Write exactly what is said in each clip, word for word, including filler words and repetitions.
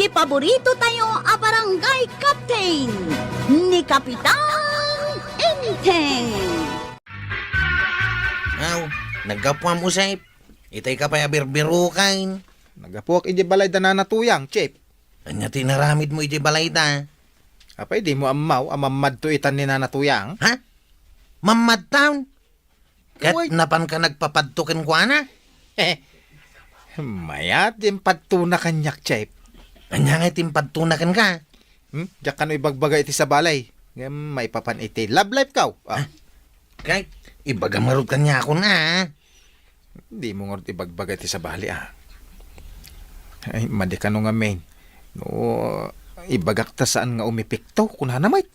Paborito tayo a barangay captain, ni Kapitan Enteng. Aw, naggapuam, Usep. Itay ka pay a birbirukan. Naggapuak idiay balay da Nana Tuyang, Chef. Ania ti inaramidmo idiay balay da? Apay, dimo ammaw a mammadto itan ni Nana Tuyang? Ha? Mammadtaw? Ket Uy. Napanka nagpapadto kenkuana? Mayat ti impadtona kaniak, Chef. Ania ngay ti impadtona kenka? Hmm? Diak kano ibagbaga iti sabali. Ngem maipapan iti love life kaw. Ah. Ha? Kay, ibagam ngarud kaniakon, a. Dimo ngarud ibagbaga iti sabali, a. Ay, madi kano ngamin. No, ibagak ta saan nga umepekto, kunana met.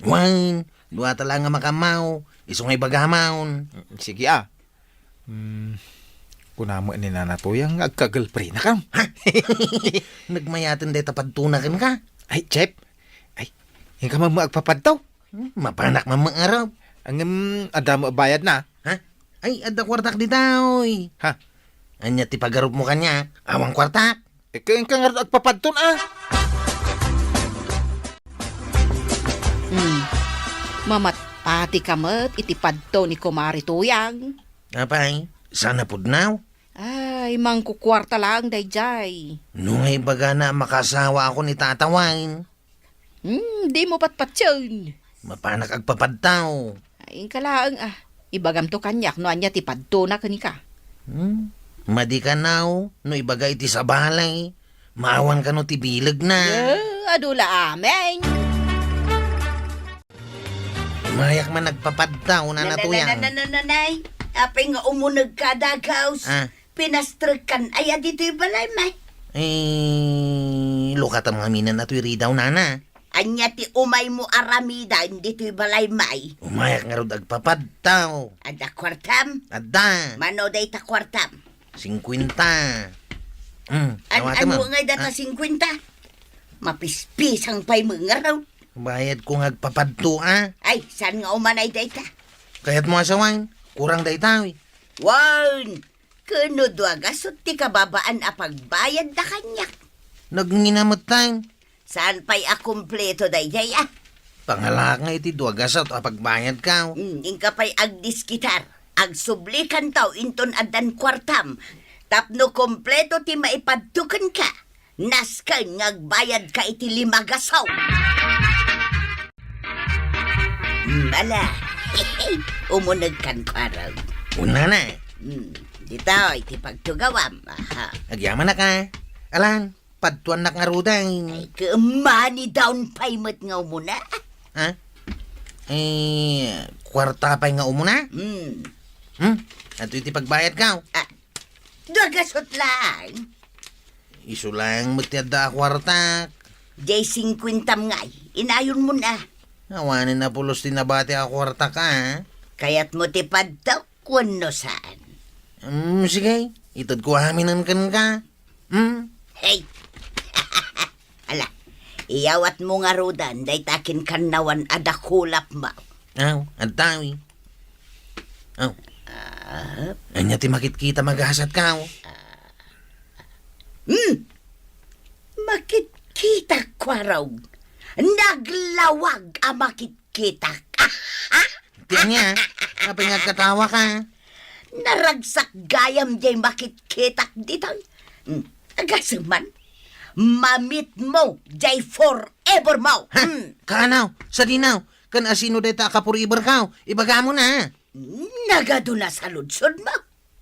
Wen, duata laeng a makammaw, isu nga ibagamon. Mm, sige, a. Hmm, kunam ni Nana Tuyang nga agka-girlfriend-nakam. Ha? Nagmayaten dayta padtona kenka? Ay, Chef. Ay, inka man agpapadto? Hmm, mapanak man mangarap. Ngem, adda met bayadna? Ha? Ay, adda kuartak ditoy. Ha? Ania ti pagarupmo kaniak? Awan kuartak. Ika, inka ngarud agpapadton, a. Hmm. Mamatpatika met iti padto ni Kumare Tuyang. Apay, saan a pudno? Ay, mangkukuarta laeng daydiay. No nga ibagana a makaasawaakon ni Tata Wine. Hmm, dimo patpatien. Mapanak agpapadto. Ay, inka laeng, a. Ibagamto kaniak no ania ti padtona kenka. Hmm? Madi kano no ibaga iti sabali. Maawan kano ti bilegna. Eh, adu la amin. Mayak man agpapadto, Nana Tuyang. Nanananananay. Apay nga umunegka, dagaws. A. Pinastrekkan aya ditoy balay, may? Eh, lukatam ngamin a toy ridaw, Nana. Ania ti umaymo aramiden ditoy balay, may? Umayak ngarud agpapadto. Adda kuartam? Adda. Mano dayta kuartam? Singkuenta. Hmm, an-, awatem, ano a. Ngay data singkuenta? Mapispisang pay met ngarud. Bayadko nga agpapadto, a. Ay, saan nga umanay dayta? Kayatmo a sawen, kurang dayta, uy. Wen, ken no dua gasut ti kababaan a pagbayadda kaniak. Nagngina metten. Saan pay a kumpleto daydiay, a? Pangalaak nga iti dua gasut a pagbayadko. Hmm, inka pay agdiskitar. Agsublikanto inton addan kuartam. Tapno kumpleto ti maipadto kenka. Nasken nga agbayadka iti lima gasut. Hmm, ala. Umunegkan kuarog. Unana. Hmm, ditoy ti pagtugawam. Aha. Agyamanak a. Alan, padtuannak ngaruden. Ay, ket mani down payment nga umuna. Ha? Eh, kuarta pay nga umuna? Hmm. Hmm? Adtoy ti pagbayadko. A, dua gasut laeng. Isu laeng met ti adda a kuartak. Diay singkuentam ngay, inayonmon a. Awanen a pulos ti nabati a kuartak, a. Kayatmo ti padto wenno saan? Hmm, sige, itedko aminen kenka. Hmm? Hey! Ala, iyawatmo ngaruden dayta kinkannawan a dakulapmo. Aw, adda, wi. Aw. Ah? Ania ti makitkita magasat ka, aw? Hmm? Makitkita, kuarog. Naglawag a makitkitak. Ti ania? Apay nga agkatawa ka? Naragsak gayam diay makitkitak ditoy. Hmm. Agasem man, mamitmo diay forever mo. Ha? Hmm. Kaanaw, sadinaw, ken asino dayta a ka-forever ka? Ibagamo na. Nagadu na saludsodmo.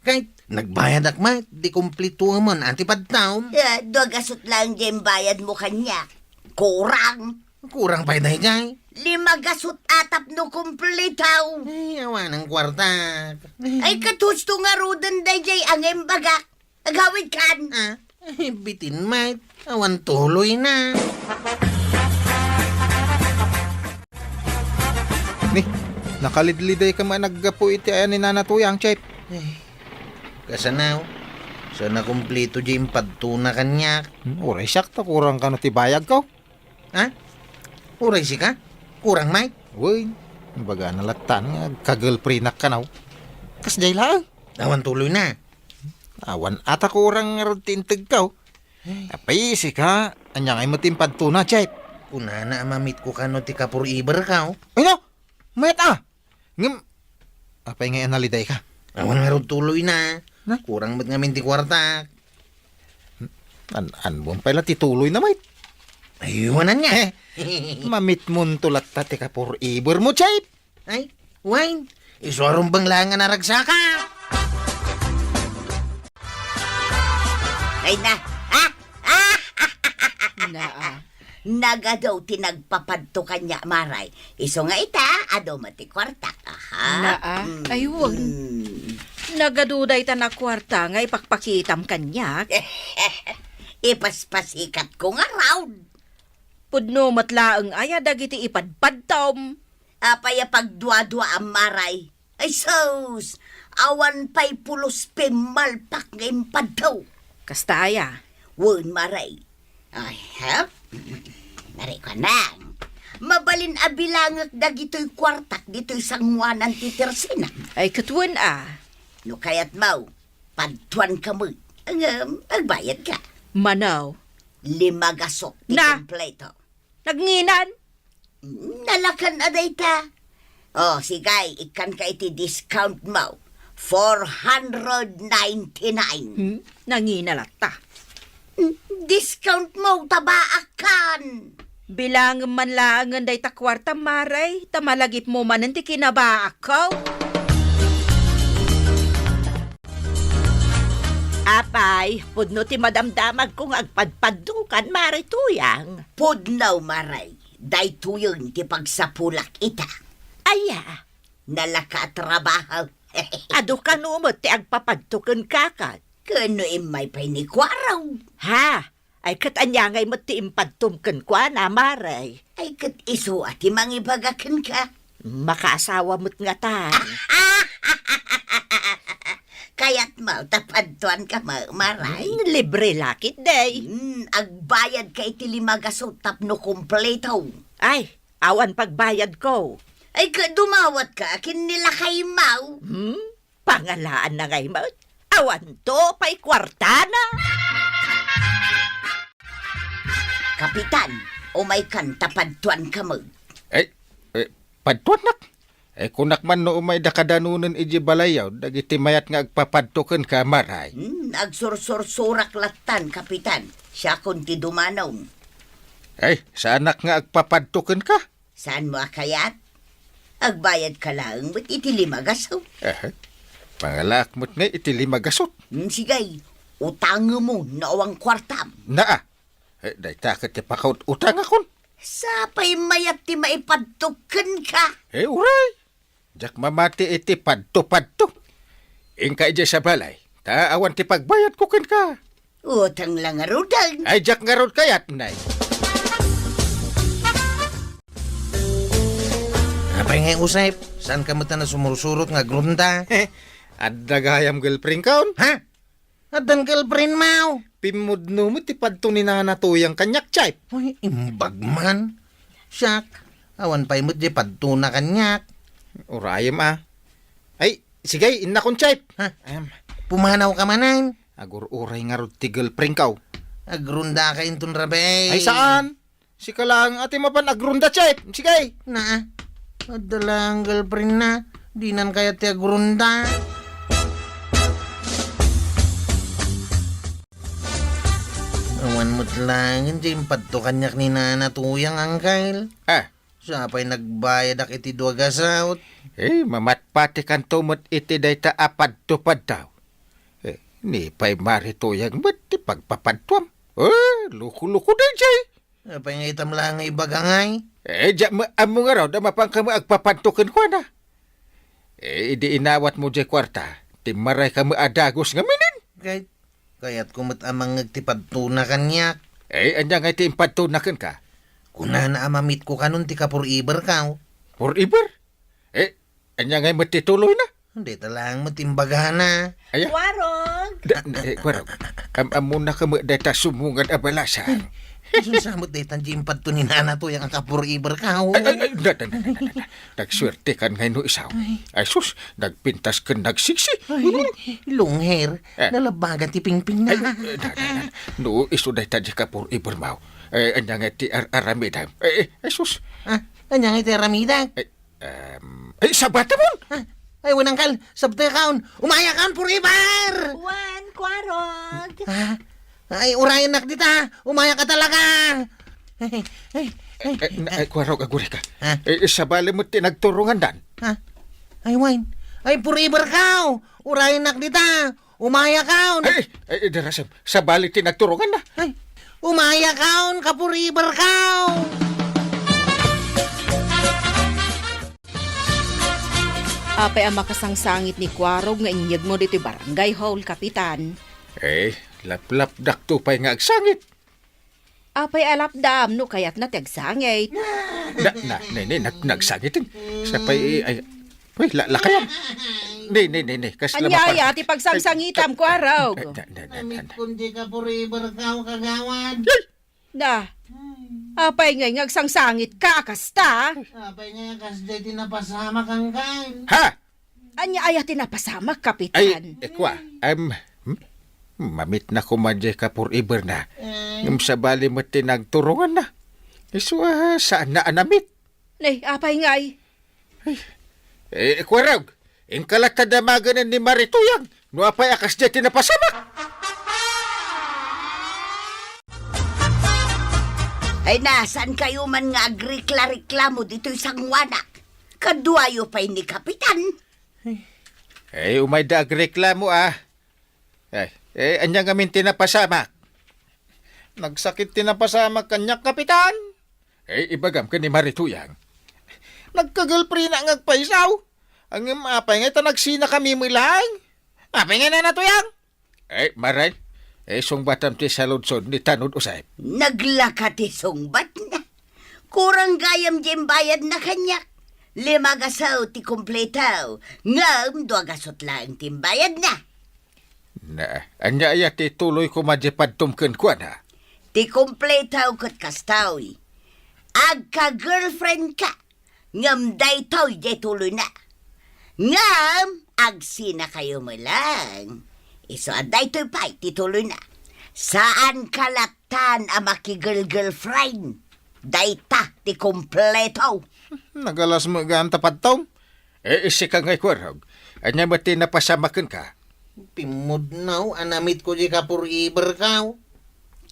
Kay nagbayadak met, di kumpletoemon a ti padtam. Eh, dua gasut laeng diay imbayadmo kaniak. Kurang. Kurang pay daydiay. Lima gasut a tapno kumpleto. Ay, awanen kuartak. Ay, ket husto ngaruden daydiay a nga imbagak. Agawidkan. Ah, eh, bitin met. Awan tuloy na. Ni, nakalidliday ka man naggapu iti ayan ni Nana Tuyang, Chef. Eh, kasanaw. Sana kumpleto di impadto na kaniak. Hmm, uray siak ta kurang kano ti bayag ko. Ha? Uray sika? Kurang met? Uy, baga na latan nga agka-girlfriend-ak kanaw. Kasdiay laeng. Awan tuloy na. Awan ata kurang ngarud ti integko. Ay. Apay, sika, ania ngay met ti impadtona, Chep? Kunana a mamitko kano ti ka-forever ka, oh. Ay, no? Mayat a! Ngem, apay ngay a naliday ka? Awan ngarud tuloy na. Na? Kurang met ngamin ti kuarta. An-, anbon pay la ti tuloy na, mate. Ay, wanan nga. Eh, mamitmonto latta ti ka-forever mo, Chep. Ay, wen, isu a rumbeng laeng a naragsaka. Ay na. Ah! Ah! Naa. Nagadu ti nagpapadto kaniak, Maray. Isu nga ita, adu met ti kuartak. Aha. Naa. Mm, ay, wen. Mm. Nagadu dayta a kuarta nga ipakpakitam kaniak. Ipaspasikatko ngarud. Pudno met laeng aya dagiti ipadpadtom. Apay a pagduaduaam, Maray? Ay sus! Awan pay pulos pimmalpak nga impadto. Kasta aya? Wen, Maray. Ay, ha? Maray ko nang. Mabalin a bilangek dagitoy kuartak ditoy sangoanan ti tersina. Ay, ket wen a. No kayatmo, padtuanka met. Ngem, agbayadka. Mano? Lima gasut ti Na! Kompleto. Nagnginan? Nalakan a dayta. Oh, sige, ikkanka iti discount mo. Four hundred ninety-nine. Hmm? Nangina latta. Hmm, discount mo, tabaakkan. Bilangem man laengen dayta kuarta, Maray, ta malagipmo manen ti kinabaakko. Apay, pudno ti madamdamagko nga agpadpadtokan, Maray Tuyang. Pudno, Maray. Daytoyen ti pagsapulak ita. Aya? Nalaka a trabaho. Adu kano met ti agpapadto kenka, ket? Ken no immay pay ni Kuarong. Ha? Ay, ket ania ngay met ti impadtom kenkuana, Maray? Ay, ket isu a ti mangibaga kenka. Makaasawa met ngatan. Kayatmo ta padtuanka, Ma-, Maray? Hmm, libre la ketdi. Hmm, agbayadka iti lima gasut tapno kompleto. Ay, awan pagbayadko. Ay, ka-, dumawatka ken ni lakaymo. Hmm? Pangalaanna ngay met? Awanto pay kuartana. Kapitan, umaykan ta padtuanka met. Ay, eh, padtuannak? Eh, kunak man no umayda kadanonen idiay balayyo dagiti mayat nga agpapadto kenka, Maray. Hmm, agsursursurak lattan, Kapitan. Siakon ti dumanom. Ay, saanak nga agpapadto kenka? Saanmo a kayat? Agbayadka laeng met iti lima gasut. Aha. Pangalaak met ngay iti lima gasut. Hmm, sige. Utangemmo no awan kuartam. Naa. Eh, dayta ket ti pakaut-utangakon. Sapay mayat ti maipadto kenka. Eh, uray. Diak mamati iti padto-padto. Inka idiay sa balay, ta awan ti pagbayadko kenka. Utang la ngaruden. Ay, diak ngarud kayat, nay. Apay ngay, Usep? Saanka met a nasumursurot nga agrunda? Adda gayam girlfriendkon? Ha? Addan girlfriendmo? Pimmudno met ti padto ni Nana Tuyang kaniak, Chep. Uy, imbag man. Siak, awan pay met diay padtona kaniak. Urayem a. Ay, sige, innakon, Chep. Ha? Em. Pumanawka manen? Agur-uray ngarud ti girlfriendko. Agrundaka inton rabii. Ay, saan? Sika laeng a ti mapan agrunda, Chep. Sige. Na, adda laeng girlfriendna. Dinan kayat ti agrunda. Awan met laeng ti impadto kaniak ni Nana Tuyang, Angkel. Ah. Sapay nagbayadak iti dua gasut. Eh, mamatpatikanto met iti dayta a padto-padto. Eh, ni pay Mari Tuyang met ti pagpapadtuam. Eh, loko-loko daydiay. Apay nga itam laeng nga ibaga ngay? Eh, diak met ammo ngarud a mapanka met agpapadto kenkuana. Eh, idi inawatmo diay kuarta, timmarayka met a dagus ngaminen. Kay, kayatko met a mangngeg ti padtona kaniak. Eh, ania ngay ti impadtona kenka? Kunana a mamitko kanon ti ka-forever ka. Forever? Eh, ania ngay met ti tuloyna? Dayta laeng met imbagana. Aya? Kuarong! Da, na, eh, Kuarog, am-, ammona ka met dayta sumungad a balasang. Isun sa met dayta di impadto ni Nana Tuyang a ka-forever ka, oh. Ay, ay, ay, da, da, da, da, da, da. Nagsuerte kan ngay no isaw. Ay. Ay, sus, nagpintas ken nagsiksi. Ay, long hair. Eh. Nalabagan ti pingping na. Ay, eh, da, da, da. No, isu dayta di ka-forever maw. Eh, anya nga ti ar-, aramidam. Eh, eh, ay, sus. Ah, anya nga ti aramidam? Eh, Em, ay, sabata mon! Ah, ay, wen, angkal, sabta kaon. Umaya kaon forever! Wen, Kuarog! Ah, ay, urayennak dita. Umaya ka talaga. Ay, ay, ay. Eh, na, ay, Kuarog, aguri ka. Ha? Eh, sabali met ti nagturongandan. Ha? Ay, wen. Ay, forever ka. Urayennak dita. Umaya kaon. Ay, ay, darasem. Sabali ti nagturonganna. Ay, umaya kaon, ka-forever ka. Apay a makasangsangit ni Kuarog nga inyegmo ditoy barangay hall, Kapitan? Eh, laplapdakto pay nga agsangit. Apay a lapdam no kayatna ti agsangit? Na, na, ne, ne, nag-, nagsangit. Sapay, ay, uy, la-, lakayan. Ne, ne, ne, ne, kas Anya aya ti pagsangsangitam, Kuarog? Na, na, na, na, na. Amit kun di ka forever ka, kagawad. Na, apay ngay nga agsangsangit ka, kasta? Apay ngay, kas di ti napasamak, angkal. Ha? Anya aya ti napasamak, Kapitan? Ay, eh, kua, em, hmm? Mamitna koma diay ka-forever na. Ay. Ngem sabali met ti nagturonganna. Isu a, saanna a namit. Ne, apay ngay? Ay, eh, Kuarog, inka latta damaganen ni Mari Tuyang, no apay a kasdiay ti napasamak. Ay, na, saan kayo man nga agrikla-reklamo ditoy sanguanak? Kaduayo pay ni Kapitan. Ay, umayda agreklamo, ah. Ay, eh, anya ngamin ti napasamak? Nagsakit ti napasamak kaniak, Kapitan. Eh, ibagam ken ni Mari Tuyang. Nagka-girlfriend nga agpaisaw. Ngem apay ngay ta nagsinakami met laeng? Apay ngay, Nana Tuyang? Eh, Mari, eh, sungbatam ti saludsod ni Tanod Usep. Naglaka ti sungbatna. Kurang gayam diay imbayadna kaniak. Lima gaso ti kumpleto, ngem dua gasot laeng ti imbayadna. Na, ania aya ti tuloy koma diay padtom kenkuana? Ti kumpleto ket kastoy. Agka-girlfriend ka, ngem daytoy diay tuloyna. Ngem agsinakayo met laeng. Isu a daytoy pay ti tuloyna. Saanka lat- tan a makigirlgirlfriend. Dayta ti kompleto. Nagalas met gayam ta padtom. Eh, sika ngay, Kuarog. Ania met ti napasamak kenka? Pimmudnaw a namitko diay ka-forever ka.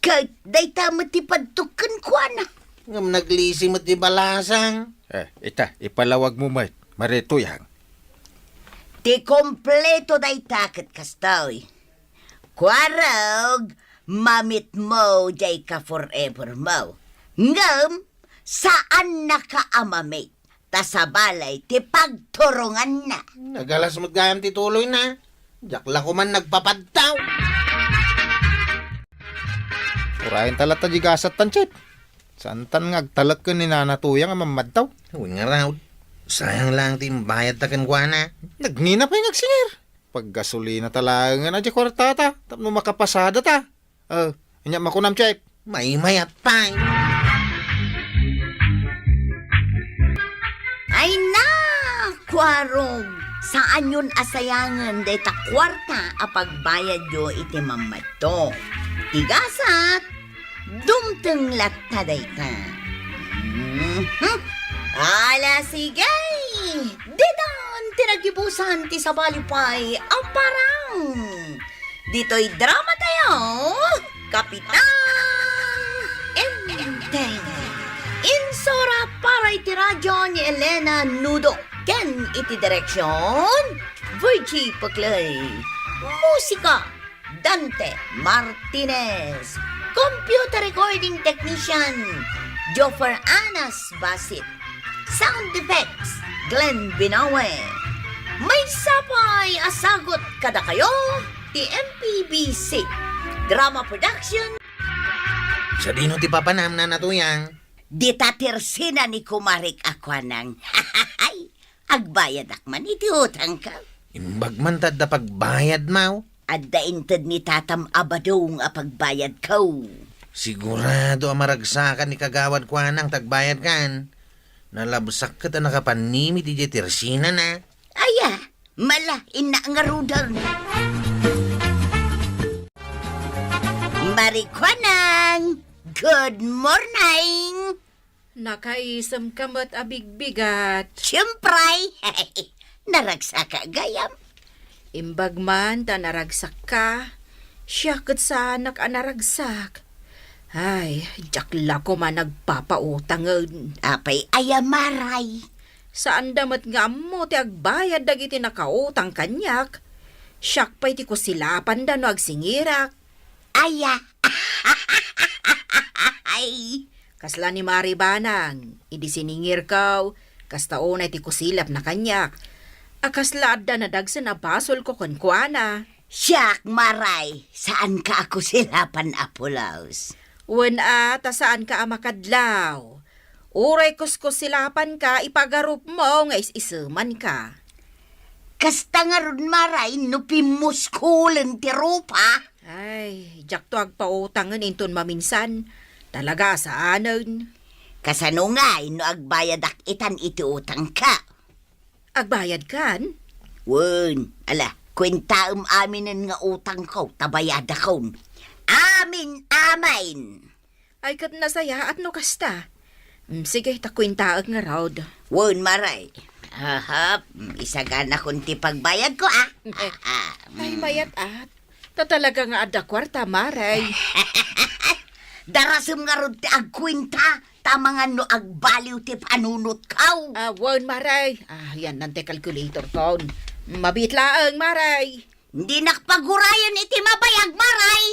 Ket dayta met ti padtok kenkuana. Ngem naglisi met ti balasang. Eh, ita, ipalawagmo met, Mari Tuyang. Ti kompleto dayta ket kastoy. Kuarog, mamitmo diay ka-forevermo. Ngem, saannaka a mamit, ta sabali ti pagturonganna. Nagalas met gayam ti tuloyna. Diak la koman nagpapadtaw. Urayen ta latta diay gasattan, Chef. Saantan nga agtalek ken ni Nana Tuyang a mammadtaw? Wen ngarud. Sayang laeng ti imbayadta kenkuana. Nagngina pay nga agsingir. Paggasolina ta laengen a diay kuartata tapno makapasadata. Eh, ania makunam, Chef? Maymayat pay. Ay na, Kuarog! Saanyon a sayangen dayta kuarta a pagbayadyo iti mammadto. Ti gasat, dumteng latta dayta. Mhm. Ala, sige! Ditan ti naggibusan ti sabali pay a parang. Ditoy drama tayo, Kapitan Enteng. Insurat para iti radyo ni Elena Nudo ken iti direksyon, Virgie Paclay. Musika, Dante Martinez. Computer recording technician, Joffer Anas Basit. Sound effects, Glenn Binawe. Maysa pay a sagut kadakayo ti M P B C Drama Production. Sadino ti papanam, Nana Tuyang? Dita tersina ni kumarik a kuanang. Agbayadak man iti utangko. Imbag man ta adda pagbayadmo. Adda inted ni tatam a badong a pagbayadko. Sigurado a maragsakan ni Kagawad Kuanang ta agbayadkan. Nalabsak ket a nakapannimit idiay tersinana. Aya, mala, innak ngaruden. Mari Kuanang, good morning. Nakaisemka met a bigbigat. Siempre. Naragsaka gayam. Imbag man ta naragsakka, siak ket saanak a naragsak. Ay, diak la koma nagpapautangen. Apay aya, Maray? Saanda met nga ammo ti agbayad dagiti nakautang kaniak. Siak pay ti kusilapanda no agsingirak. Aya. Ay, kasla ni Mari Banang, idi siningirko, kasta unay ti kusilapna kaniak. A kasla adda nadagsen a basolko kenkuana. Siak, Maray, saanka a kusilapan a pulos? Wen a, ta saanka a makadlaw. Uray kuskusilapanka, ipagarupmo nga is-isemanka. Kasta ngarud, Maray, no pimmuskulen ti rupa? Ay, diakto agpautangen inton maminsan. Talaga a saanen. Kasano ngay no agbayadak itan iti utangka? Agbayadkan? Wen, ala, kuentaem aminen nga utangko, ta bayadakon. Amin, amin! Ay, ket nasayaat no kasta. Mm, sige, ta kuentaek ngarud. Wen, Maray. Ahap, mm, isaganakon ti pagbayadko, ah. Ah, ah, Ay, mm. Mayat-at. Ta talaga nga adda kuarta, Maray. Darasem ngarud ti agkuenta, ta mangan no agbaliw ti panunotko. Ah, wen, Maray. Ah, yan, nante calculator kon. Mabiit laeng, Maray. Dinak pagurayen iti mabayag, Maray!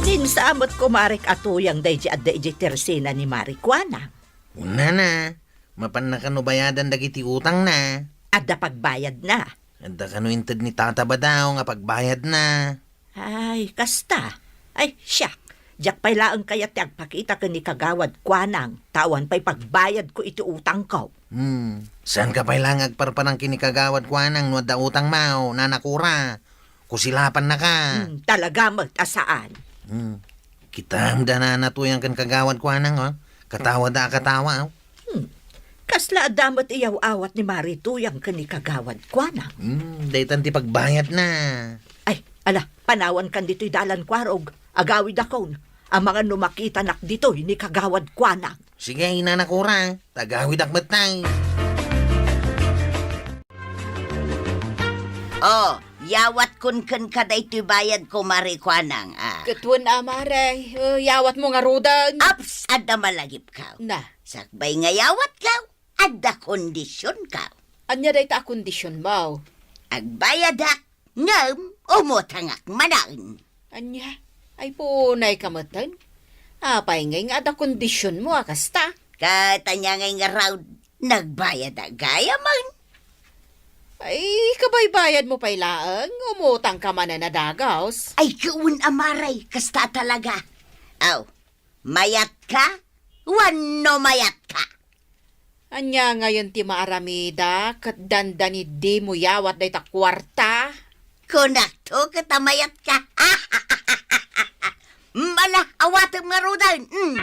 Dinsa met kumarek a tuyang daydi adda idiay tersina ni Mari Kuana. Unana, mapanna kano bayadan dagiti utangna? Adda pagbayadna. Adda kano inted ni Tata Badaw nga pagbayadna? Ay, kasta. Ay, siak. Diak pay laeng kayat ti agpakita ken ni Kagawad Kuanang, ta awan pay pagbayadko iti utangko. Hmm. Saanka pay laeng agparparang ken ni Kagawad Kuanang no adda utangmo, Nana Cora. Kusilapannaka. Hmm, talaga met a saan. Hmm. Kitam da Nana Tuyang ken Kagawad Kuanang, oh. Katawa da a katawa, oh. Hmm. Kasla adda met iyaw-awat ni Mari Tuyang ken ni Kagawad Kuanang. Hmm, daytan ti pagbayadna. Ay, ala, panawankan ditoy dalan, Kuarog. Agawidakon. Amangan no makitanak ditoy ni Kagawad Kuanang. Sige, Nana Cora, ta agawidak met tay. Oh, yawatkon kenka daytoy bayadko, Mari Kuanang, ah. Ket wen a, Mare, eh, yawatmo ngaruden. Aps, adda malagipko. Na. Sakbay nga yawatko, adda kondisionko. Ania dayta a kondisionmo? Agbayadak, ngem umutangak manen. Ania? Ay, punay ka metten. Apay ngay nga adda kondisionmo a kasta? Ket ania ngay ngarud, nagbayadak gayamen. Ay, kabaybayadmo pay laeng, umutangka manen a dagus. Ay, ket wen a, Mare, kasta talaga. Aw, mayatka? Wenno mayatka? Ania ngayen ti maaramida ket dandani dimo yawat dayta kuarta? Kunakto ket a mayatka. Mala, awatem ngaruden. Mm.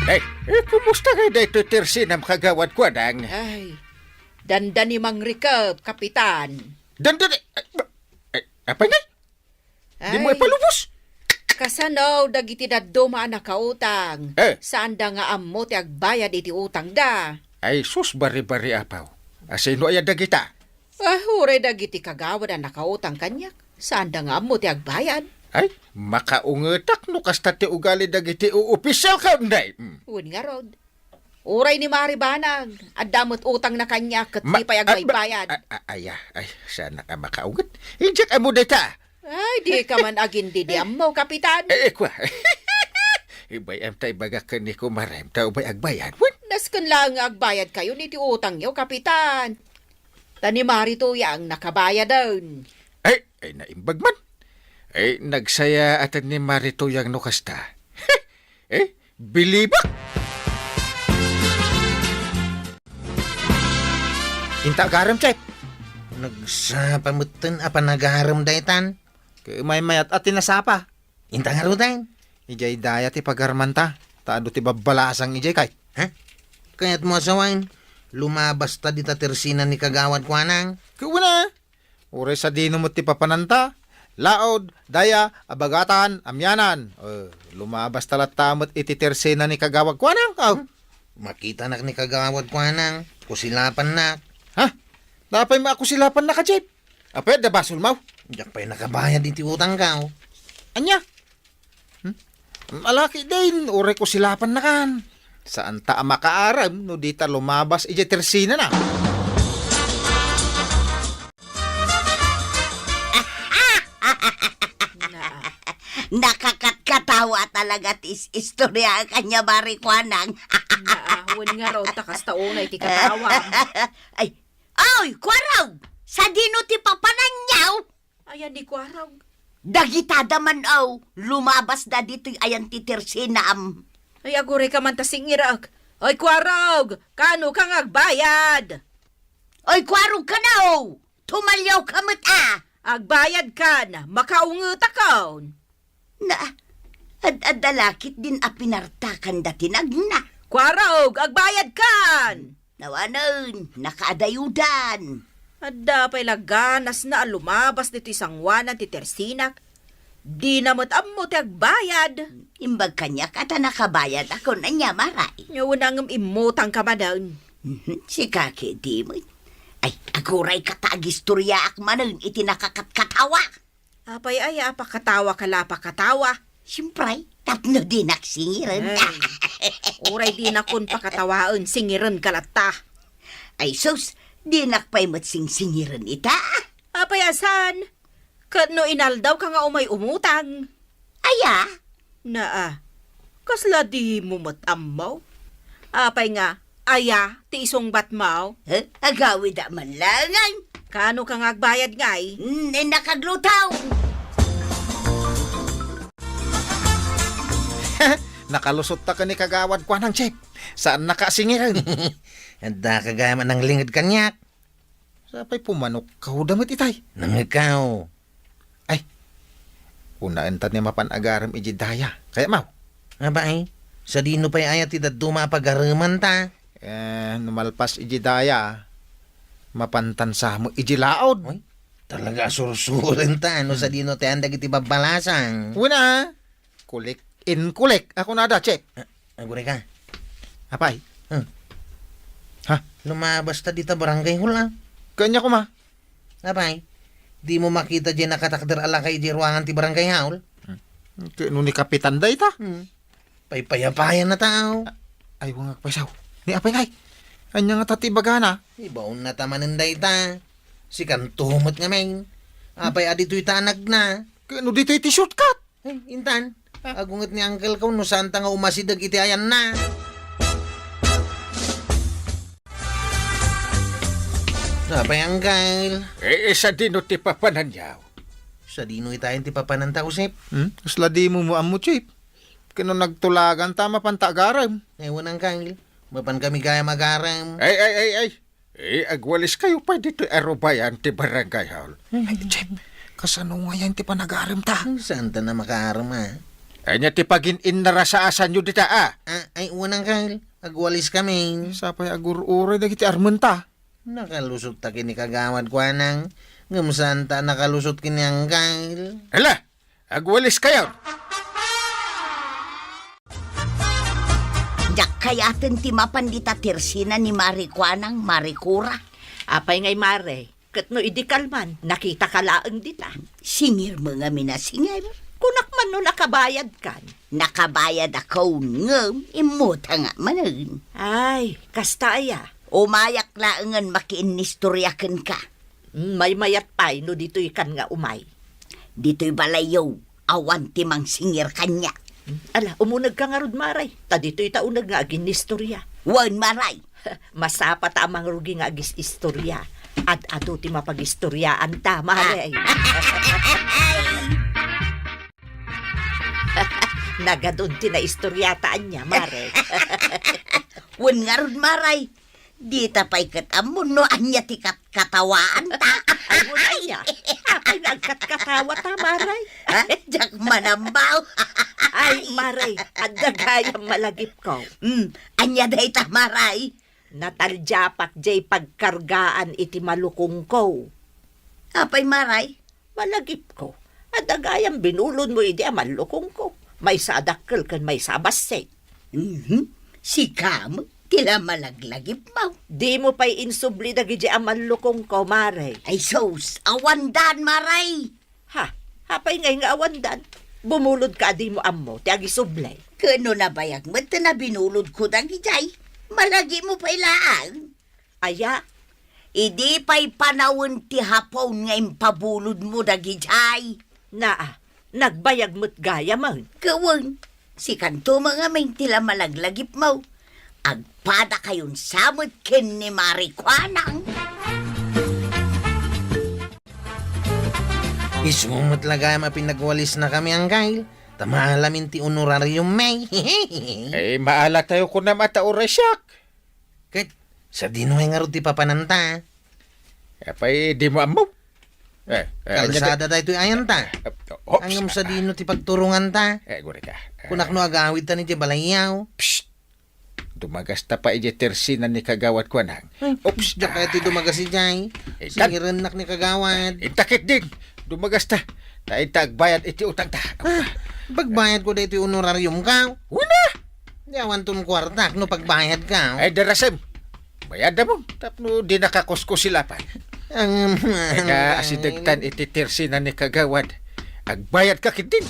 Eh, eh, kumusta ngay daytoy tersinam, Kagawad Kuanang? Ay, dandani mangrikep, Kapitan. Dandani? Eh, ba-, eh, apay ngay? Dimo Ay. Ipalubos? Kasano dagiti dadduma a nakautang? Eh. Saanda nga ammo ti agbayad iti utangda. Ay, sus, bari-bari, apaw. Asino aya dagita? Ah, uray dagiti kagawad a nakautang kaniak. Saanda nga ammo ti agbayad. Ay, makaungetak no kasta ti ugali dagiti uopisyalko, nay. Mm. Wen ngarud. Uray ni Mari Banag, adda met utangna kaniak ket Ma-, di pay ah, ma-, agbaybayad. Ah, ah, aya, ay, saanak a makaunget. Diak ammo dayta. Ay, dika man agindidi ammo, Kapitan. Eh, eh, kua. Ibay-am ta ibagak ken ni kumarem ta ubay agbayad. Wen? Nasken laeng nga agbayadkayon iti utangyo, Kapitan. Ta ni Mari Tuyang nakabayaden. Ay, ay, naimbag man. Ay, nagsayaat ni Mari Tuyang no kasta. Eh, bilibak! Inta agarem, Chep. Nagsapa metten a panagarem daytan. Ket maymayat a ti nasapa. Inta ngaruden. Idiay daya ti pagarmanta, ta adu ti babbalasang idiay kay. Ha? Kayatmo a sawen, lumabasta dita tersina ni Kagawad Kuanang? Kuna, uray sadino met ti papananta, laod, daya, abagatan, amianan. Eh, lumabasta latta met iti tersina ni Kagawad Kuanang. Aw. Hmm? Makitanak ni Kagawad Kuanang, kusilapannak. Ha? Napay maakusilapannak a, Chep? Apay, adda basolmo? Diak pay nakabayad iti utangko. Ania? Hmm? Alaki din, uray kusilapannakan. Saanta a makaarem no dita lumabas idiay tersinana. Naa. Nakakatkatawa talaga ti is-, istorya kanya, Mari Kuanang. Naa, wen ngarud ta kasta unay ti katawam. Ay, Oy, Kuarog! Sadino ti papananyaw? Ayan ni Kuarog. Dagitada man, aw, lumabasda ditoy ayan ti tersinam. Ay, aguray ka man ta singirek. Oy, Kuarog! Kano ka nga agbayad? Oy, Kuarog ka na, aw! Tumalyaw ka met, a! Agbayad kan, makaungetakon. Na, ad-adda la ketdin a pinartakan da ti nagna. Kuarog, agbayad kan! Nawanen, nakaadayodan. Adda pay la ganasna a lumabas ditoy sangoanan ti tersinak. Dina met ammo ti agbayad. Imbag kaniak a ta nakabayadakon ania, Mari. Nya, wen a ngem immutangka manen. Mhm, sika ketdi met. Ay, aguray ka ta agistoriaak manen iti nakakatkatawa. Apay aya a pakatawa ka la a pakatawa? Siempre, tapno dinak singiren. Ay, uray dinakon pakatawaen, singiren ka latta. Ay sus, dinak pay met singsingiren ita. Apay a saan? Ket no inaldaw ka nga umay umutang? Aya? Naa, kasla dimo met ammo? Apay nga, aya ti isungbatmo? Eh, agawida man laeng. Kano ka nga agbayad ngay? Mm, eh, nakaglutaw. Nakalusot ta ken ni Kagawad Kuanang, Chef. Saan naka singiren? Adda ka gayam a nanglinged kaniak. Sapay pumanokkaw da met itay. Nangngegkaw. Ay, kunaen ta ni mapan agarem iji daya. Kayatmo? Aba ay, sadino pay aya ti dadduma a pagareman ta? Eh, no malpas iji daya, mapantan sa mo iji laod. Uy, talaga a sursuren ta, no, hmm, sadino ti andang iti babbalasang. Una, kulik in kulik. Ako na da, check. Ah, aguray ka. Apay? Hmm. Ha? Lumabas ta dita barangay hall, ah. Kanya kuma? Apay? Di mo makita diay nakatakder a lakay diay ruangan ti barangay hall? Hmm. Kay no ni Kapitan dayta? Hmm. Paypayapayan na tao. Ay, wangag paysaw. Ni apay ngay? Anya nga ta ti bagana? Ibaon na ta manen dayta. Sikanto met ngamin. Apay a ditoy ta nagna? Kay no ditoy ti shortcut? Ay, intan, ah, agunget ni Uncle ko no saan ta nga umasideg iti ayanna. Apay, Uncle? Eh, eh, sadino ti papananyaw? Sadino itayen ti papananta, Josep? Hmm? Kasla dimo mo ammo, Chief. Ken no nagtulagan ta mapan ta agarem. Ewan, Uncle. Mapan kami gayam agarem. Ay, ay, ay, ay. Eh, agwaliskayo pay ditoy arubayan ti barangay hall. Ay, Jep, kasano ngayen ti panagarem ta? Saan ta na makaarem, a? Ania ti pagin-innarasaasanyo dita, a? A, ay, unang kal, agwalis kami. Sapay agur-uray dagiti armen ta. Nakalusot ta ken ni Kagawad Kuanang, ngem saan ta nakalusot ken ni Anggal. Hala! Agwalis kayo! Diak kayaten ti mapan dita tersina ni Mari Kuanang, Mari Kura. Apay ngay, Mare? Ket no idi kalman, nakita ka laeng dita. Singir mo ngamin a singir. Kunak man no nakabayad kan. Nakabayad akon, ngem immutang manen. Ay, kasta aya? Umayak laengen makiinnistorya kenka. Mm, maymayat pay no ditoy kan nga umay. Ditoy balayyo, awan ti mangsingir kaniak. Mm, ala, umunegka ngarud, Mare. Ta ditoy ta uneg nga aginnistorya. Wen, Mare. Masapa ta a mangrugi nga agis-istorya. Ad-adu ti mapagistoriaan ta, Mare. Nagadun ti naistoriata ania, Mare. Wen ngarud, Mare. Dita pay ket ammon no ania ti katkatawaanta. Ay, wen aya. Apay nga agkatkatawa ta, Maray? Ha? Diak manambaw. Ay, Maray, adda gayam malagipko. Hmm, ania dayta, Maray? Nataldiapak diay pagkargaan iti malukongko. Apay, Maray? Malagipko, adda gayam binulodmo idi a mallukongko. Maysa a dakkel ken maysa a bassit. Mhm. Sika met ti la malaglagipmo. Dimo pay insubli dagidi a mallukongko, Maray. Ay sus, awandan, Maray. Ha? Apay ngay nga awandan? Bumulodka a dimo ammo ti agisubli. Ket no nabayag met ti nabinulodko dagidiay, malagipmo pay laeng. Aya? Idi pay panawen ti Hapon nga impabulodmo dagidiay. Naa, nagbayag met gayamen. Ket wen, sikanto met ngamin ti la malaglagipmo. Agpadakayon sa met ken ni Maray Kuanang. Isu met la gayam a pinagwalisnakami, Anggail, ta maalamin ti honorarium mi. Ay, maalatayo kunam a ta uray siak. Ket sadino ngay ngarud ti papananta? Apay, dimo ammo? Eh, eh, kalsada daytoy ayanta. Eh, oops. Ngem sadino ti pagturonganta? Eh, guri ka. Eh. Kunak no agawidtan iti balayyo. Psst! Dumagasta pay idiay tersina ni Kagawad Kuanang. Ay, oops. Diak kayat ti dumagas idiay. Eh, tan- Singirennak ni Kagawad. Inta ketdin. Dumagasta. Ta inta agbayad iti utangta. Ah, pagbayadko daytoy honorariumko? Wen a! Di awanton kuartak no pagbayadko. Ay, darasem. Bayadamon. Tapno dinaka kuskusilapan. Ang Ay, nga, asidegtan iti tersina ni Kagawad. Agbayadka ketdin.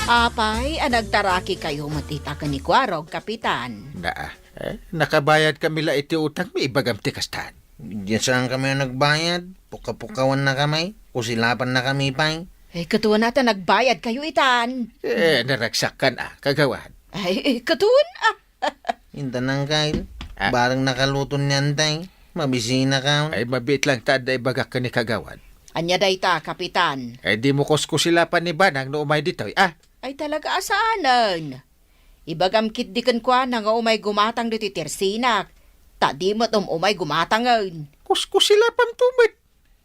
Apay a nagtarakikayo met ita ken ni Kuarog, Kapitan? Naa, eh, nakabayadkami la iti utangmi, ibagam ti kastan. Diay saankami a nagbayad, pukapukawannakami, kusilapannakami pay. Eh, ket wen a ta nagbayadkayo itan? Eh, naragsakkan a, Kagawad. Ay, eh, ket wen a. Inta, Anggail. Ah. Bareng nakaluton ni Antay. Mabisinakon. Ay, mabiit lang ta adda ibagak ken ni Kagawad. Ania dayta, Kapitan? Ay, dimo kuskusilapan ni Banang no umay ditoy, ah? Ay, talaga a saanen. Ibagam ketdi kenkuana nga umay gumatang ditoy tersinak, ta di met um-umay gumatangen. Kuskusilapamto met.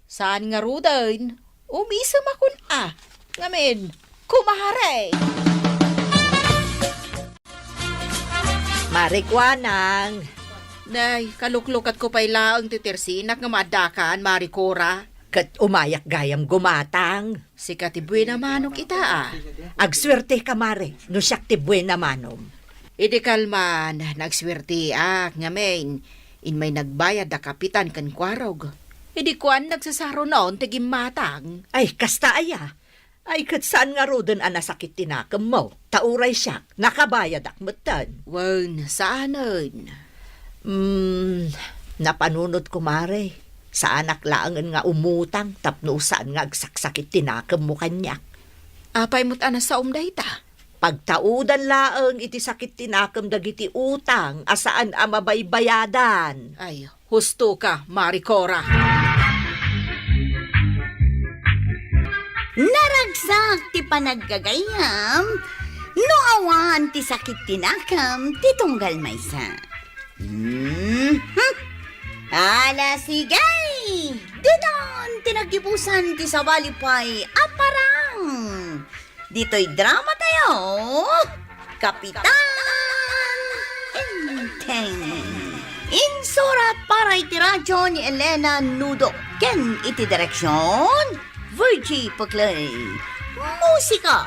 Saan ngaruden, umisemakon a. Ngamin, kumare! Mari Kuanang. Nay, kaluklukatko pay laeng ti tersinak nga maaddakan, Mari Cora. Ket umayak gayam gumatang. Sika ti buena manok ita, a. Agsuerteka, Mari, no siak ti buena manom. Idi kalman, nagsuerteak, ngamin, imay nagbayad da Kapitan ken Kuarog. Idi kuan, nagsasarunon ti gimmatang. Ay, kasta aya. Ay, ket saan ngaruden a nasakit ti nakemmo? Ta uray siak, nakabayadak metten. Wen, saanen. Mm, napanunotko, Mari. Saanak laengen nga umutang tapno saan nga agsaksakit ti nakemmo kaniak. Apay met a nasaom dayta? Pagtaudan laeng iti sakit ti nakem dagiti utang a saan a mabaybayadan. Ay, husto ka, Mari Cora. Naragsak ti panaggagayyem no awan ti sakit ti nakem ti tunggal maysa. Mhm. Ala, sige! Ditan ti naggibusan ti sabali pay a parang. Ditoy drama tayo, Kapitan Enteng. Insurat para iti radyo ni Elena Nudo ken iti direksyon, Virgie Paclay. Musika,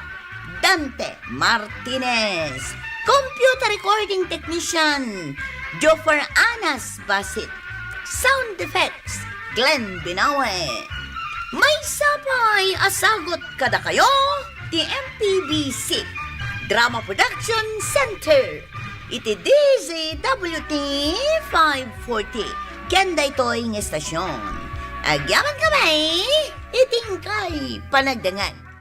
Dante Martinez. Computer recording technician, Joffer Anas Basit. Sound effects, Glenn Binawe. Maysa pay a sagut kadakayo ti M P B C Drama Production Center iti D Z W T five forty ken daytoy nga estasyon. Agyamankami iti inkay panagdangan.